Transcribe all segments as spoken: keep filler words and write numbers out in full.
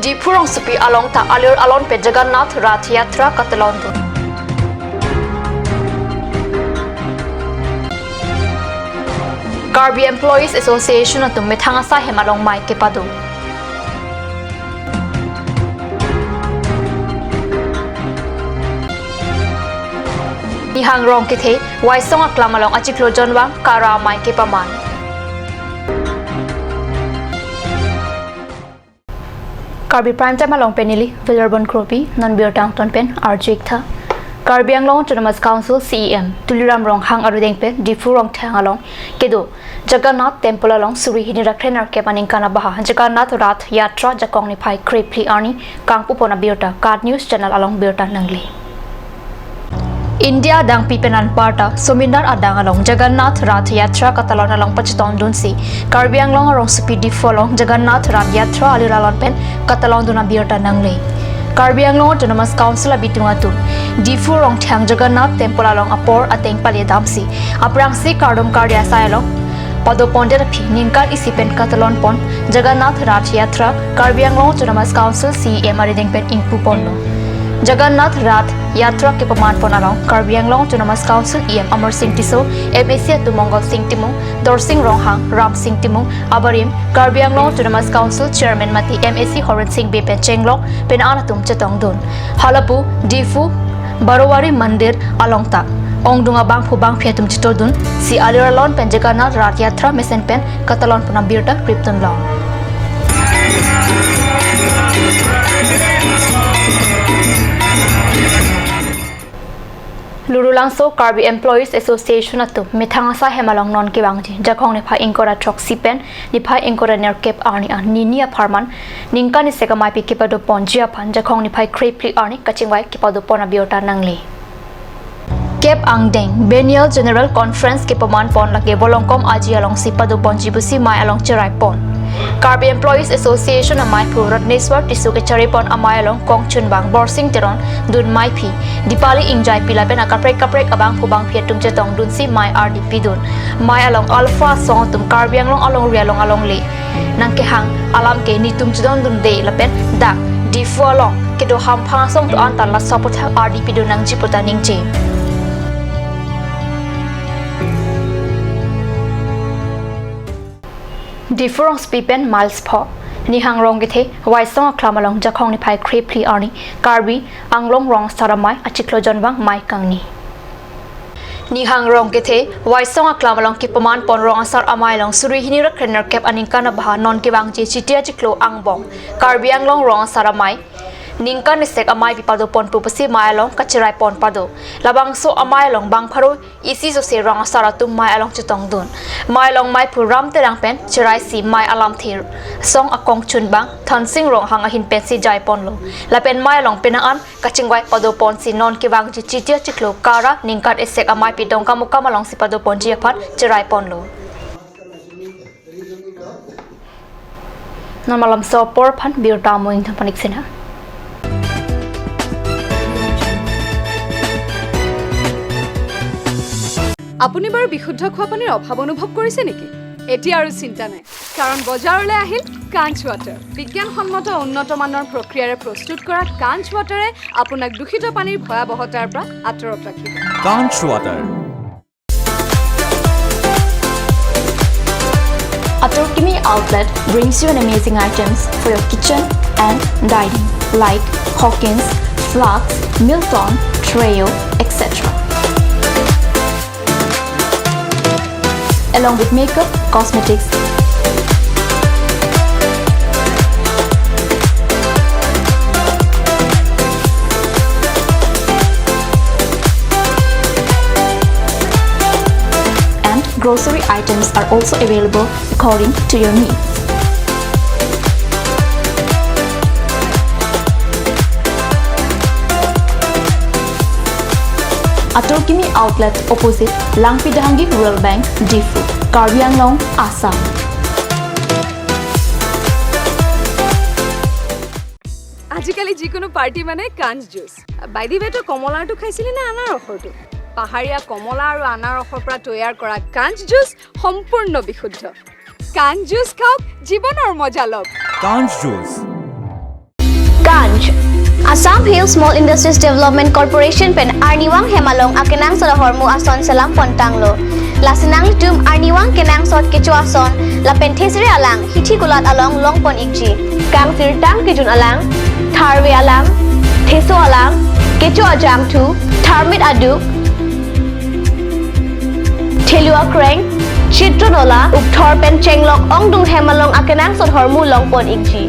Diphu rongsopi along ta alir alon pen Jagannath Rath Yatra katalon dun. Karbi Employees Association atum methang asai hem along mei kepado. Nihang Rongkethe Waisong Aklam along achiklo jonvang kara mei kepaman. Karbi Prime Time along pen neli Valerbon Kropi, non birta angton pen arju-ik tha. Karbi Anglong Autonomous Council C E M Tuliram Ronghang arideng pen Diphu Rongthang along kedo Jagannath Temple along suri hini ra kre nerkep aningkan abaha Jagannath Rath Yatra jakong niphai krephli arni kangpupon abirta KAT News Channel along birta nangle. India adangpi pen anparta Somindar adang along Jagannath Rath Yatra katalon along pachetong dunsi Karbi Anglong arongsopi Diphu along Jagannath Rath Yatra alir alon pen katalon dun abirta nangle. Karbi Anglong Autonomous Council abitung atum Diphu Rongthang Jagannath Temple along apor ateng pale damsi aphrangsi kardom kardi asai along padopondet aphi ningkan isi pen katalon pon Jagannath Rath Yatra Karbi Anglong Autonomous Council C E M arideng pen ingpuponlo. Jagannath Rath Yatra kepaman pon along Karbi Anglong Autonomous Council E M Amarsing Tisso, M A C atum Mongolsing Timung, Dorsing Ronghang, Ramsing Timung, abarim Karbi Anglong Autonomous Council Chairman mate M A C Horensing Bey pen chenglok penang an atum chetong dun. Halapu Diphu Barowari Mandir along ta ongdung abangphu bangphi atum chetong dunsi alir alon pen Jagannath Rath Yatra mesen pen katalon pon abirta krip dunlong. Lurulangso Karbi Employees Association atum methang asai hem along non kevangji jakong niphai ingkoi ra throksi pen niphai ingkoi ra nerkep arni an nini apharman ningkan isek ameipi kepadoponji aphan jakong niphai krephli arni kachingvai kepadopon abirta nangle. Kep angdeng Biennial General Conference kepaman pon lake Volongkom Aji alongsi padoponji pusi mei along cherai pon. Karbi Employees Association ameiphu Ratneswar Tisso kechari pon amei along kongchunbang Borsing Teron dun meiphi Dipali Ingjaipi lapen akaprek kaprek abangphu bangphi atum chetong dunsi mei ardi pidun. Mei along alpha asong atum Karbi Anglong alongri along alongle nangkehang alam ke netum chedondunde lapen dak Diphu along kedo hamphang asong do-an ta laso aputhak ardi pidun nangji pu ta ningje. Diphu rongsopi pen miles pho. Nihang Rongkethe Waisong Aklam along jakong niphai krephli arni Karbi Anglong Rong Asar Amei achiklo jonvang mei kangni. Nihang Rongkethe Waisong Aklam along kepaman pon Rong Asar Amei along suri hini ra kre nerkep aningkan abaha non kevangji Chiti achiklo angbong Karbi Anglong Rong Asar Amei ningkan isek ameipi padoponpo pusi mei along kacherai pon pado. Labangso amei along bang pharo isi jose rong asar atum mei along chetong dun. Mei along meiphu Ram Terang pen cheraisi mei alamthe asong akongchunbang Thansing Ronghang ahin pensi jai ponlo. Lapen mei along penang an kachingvai padoponsi non kevangji Chiti achiklo kara ningkan isek ameipi Dongkamukam alongsi padoponji aphan cherai ponlo. Non malomso apor aphan birta amoi ingthum panik sena. আপুনি বাৰু বিশুদ্ধ খোৱা পানীৰ অভাৱ অনুভৱ কৰিছে নেকি? এতিয়া আৰু চিন্তা নাই, কাৰণ বজাৰলৈ আহিল কাঞ্চ ৱাটাৰ। বিজ্ঞানসন্মত উন্নত মানৰ প্ৰক্ৰিয়াৰে প্ৰস্তুত কৰা কাঞ্চ ৱাটাৰে আপোনাক দূষিত পানীৰ ভয়াৱহতাৰ পৰা আঁতৰত ৰাখিব। Kanch Water. Atur Kimi Outlet brings you an amazing items for your kitchen and dining, like Hawkins, flasks, Milton, Treo, et cetera. Along with makeup, cosmetics, and grocery items are also available according to your needs. Atur Kimi Outlet opposite Langpi Dahangi Rural Bank, Diphu, Karbi Anglong, Assam. আজিকালি যিকোনো পাৰ্টি মানে কাঞ্চ juice. By the ৱে, তই কমলাৰটো খাইছিলি নে আনাৰসৰটো? পাহাৰীয়া কমলা আৰু আনাৰসৰ পৰা তৈয়াৰ কৰা কাঞ্চ জুচ সম্পূৰ্ণ বিশুদ্ধ। কাঞ্চ জুচ খাওক, জীৱনৰ মজা লওক। Kanch Juice. Ganj. Assam Hill Small Industries Development Corporation pen arnivang hem along akenangsot ahormu ason selam pontanglo. Lasi nanglitum arnivang kenangsot kecho ason lapen thesere alang hithi kulat along longpon ikji. Kangsirtang kejun alang, tharve alang, theso alang, kecho ajangthu, tharmit aduk, thelu akreng, chitro nola, ukthor pen chenglok ongdung hem along akenangsot ahormu longpon ikji.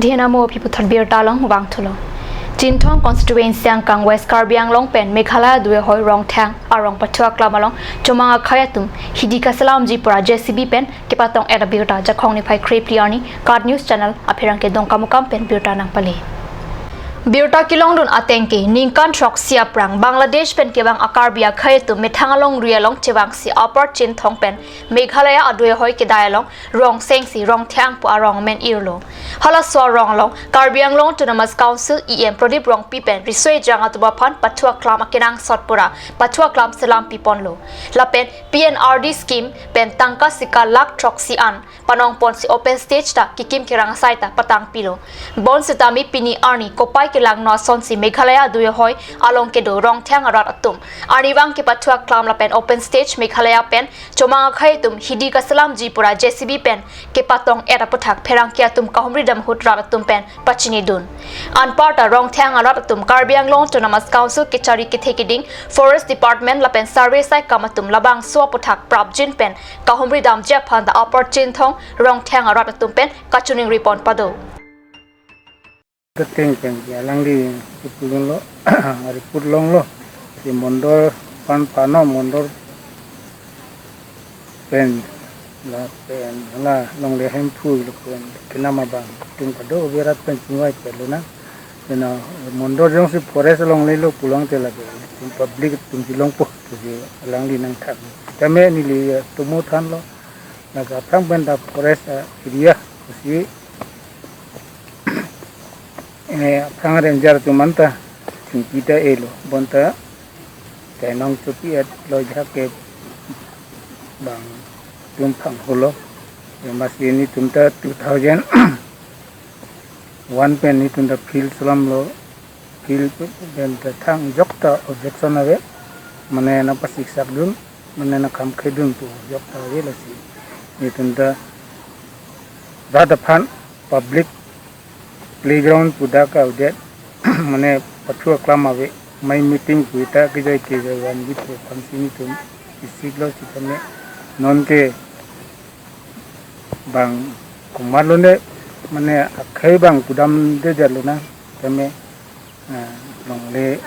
Dihena mo pi puthot birta along vangthulo. Chinthong constituency angkang West Karbi Anglong pen Meghalaya duhoi Rongthang arong pathu aklam along chomang akhei atum hidi kaselamji pura J C B pen kepatong-et abirta Jakhong niphai krephli arni KAT News Channel apherangke Dongkamukam pen birta nangpale. Birta kelongdun ateng ke ningkan throksi aphrang Bangladesh pen kevang a-Karbi akhei atum methang alongri along chevangsi Upper Chinthong pen Meghalaya aduhoi kedai along rong sengsi Rongthang pu arong amen irlo. Halaso arong along Karbi Anglong Autonomous Council E M Pradip Rongpi pen riso ejang atum aphan pathu aklam akenangsot pura pathu aklam selam piponlo. Lapen P N R D scheme pen tangka sika lakh throksi an panongponsi open stage ta kekim kerang asai ta patangpilo. Bonsitame pini arni kopai kelangno asonsi Meghalaya duhoi along kedo Rongthang arat atum arnivang kepathu aklam lapen open stage Meghalaya pen chomang akhei atum hidi kaselamji pura J C B pen kepatong-et aputhak pherangke atum kahumri dam ahut rat atum pen pachinidun. Anparta Rongthang arat atum Karbi Anglong Autonomous Council kechari kethe keding, Forest Department lapen survey saikam atum labangso aputhak prapjin pen kahumri damji aphan ta Upper Chinthong Rongthang arat atum pen kachiningri pon pado. Keteng pen ke alangli kepulun lo, report longlo. Ke mondol pan pano mondol pen lapen la longle Hemphu lapen kenam abang tung kado berat pen chingvai pelo na. Kena mondol jongsi forest longle lo pulang te lake public atum si longpo pusi alangli nangthak. Tame neli, eh, tumu thanlo. Laga aphrang pen ta forest, eh, area pusi, eh, aphrang ranger atum anta chingpi ta elo bonta tenong chopi-et lo jake bang atum phang holo. Masi netum ta two thousand one pen netum ta field selamlo, field pen ta thang jok ta objection ave, mane nangpasiksakdun, mane nangkhamkhedun pu jok ta ave. Lasi netum ta rat aphan public playground pu dak audit mane pathu aklam ave, mai meeting pu ta kejai kejai van bit pu aphansi netum isiklo sitame non ke bang komatlo ne mane akhei bang kudamde jalo na tame, ah, longle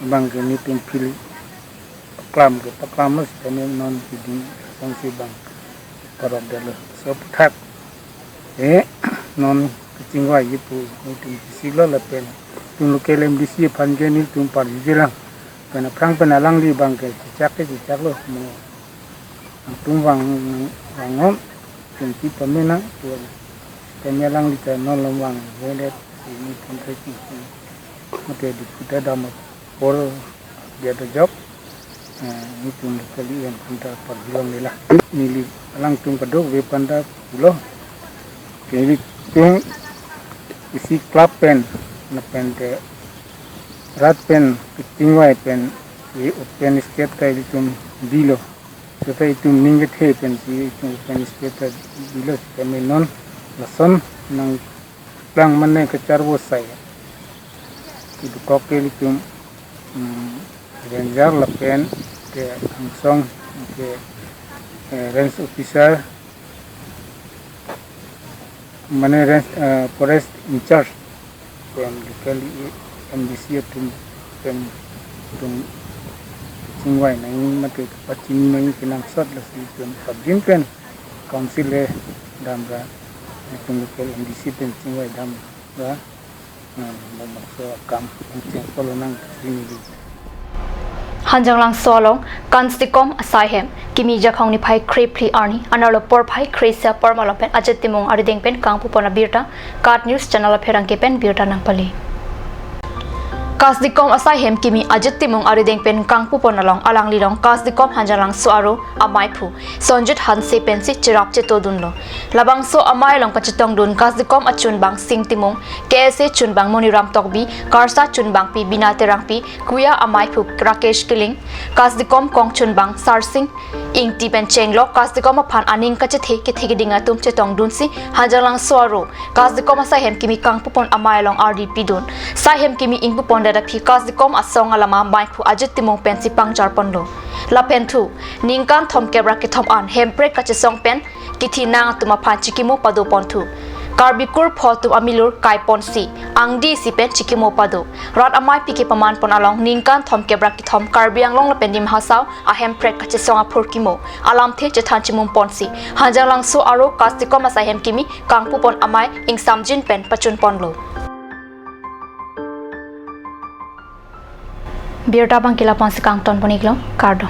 bang ke netum field paklam ke paklamlo sitame non keding songsi bang parok detlo. So aputhak, eh, non kachingvai ji pu netum isiklo lapen netum local M D C aphan ke netum parjujelang. Pen aphrang pen alangli bang ke chechak ke chechaklo mo. Atum vang, vang non, chingki pamenang, tuan. Kami alangli ta non lom vang, velet, ini pun tadi. Mate di puta dam por dia ta jok. Eh, netum kali yang panta parbilong nila. Neli alangtum kadokave panta pulo. Kali tung isi club pen, lapen te rat pen, kachingvai pen, i open stage ta ilitum dilo. Seta itum ning kethe pensi itum open stage ta dilo sitame non lason nangplang mane kacharvo sai. Kedokok ke ilitum, mm, ranger lapen ke angsong ke, eh, range officer mane range, eh, forest in charge pen local M D C atum pen tum chingvai nangji mate pachini nangji kenangsot lasi tum prapjin pen council le damra tum local M D C pen chingvai damra, eh, labangso akam angcheng polo nang chini. Hanjanglangso along Kanstikom asai hem kimi Jakhong niphai krephli arni anerlo porphai kre-isi apor malom pen ajat timung arideng pen kangpupon abirta KAT News Channel apherangke pen birta nangpale. Kasdikom asai hem kimi Ajit Timung arideng pen kangpupon along alanglilong Kasdikom Hanjanglangso aro amaiphu Sonjit Hanse pensi cherap chetodunlo. Labangso amei along kachetongdun Kasdikom achunbang Sing Timung, K S A chunbang Moniram Tokbi, KARSA chunbangpi Bina Terangpi, Kuya amaiphu Rakesh Killing, Kasdikom kongchunbang Sarsing Ingti pen chenglok Kasdikom aphan aning kachethe kethe keding atum chetongdunsi Hanjanglangso aro Kasdikom asai hem kimi kangpupon amei along ardi pidun. Sai hem kimi ingpupon det aphi Kasdikom asong alama amaiphu Ajit Timung pensi pangjarponlo. Lapen thu, ningkan thomkep ra kethom an Hemprek kachesong pen kithi nang atum aphan chikimo padoponthu. Karbi kur pho atum amilur kaiponsi angdi isi pen chikimo pado. Rat ameipi kepamanpon along ningkan thomkep ra kethom Karbi Anglong lapen Dima Hasao a Hemprek kachesong aphurkimo alamthe chethan chimumponsi Hanjanglangso aro Kasdikom asai hem kimi kangpupon amei ingsamjin pen pachunponlo. Birta abangke la-ansi kangtonpon-iklo, kardom.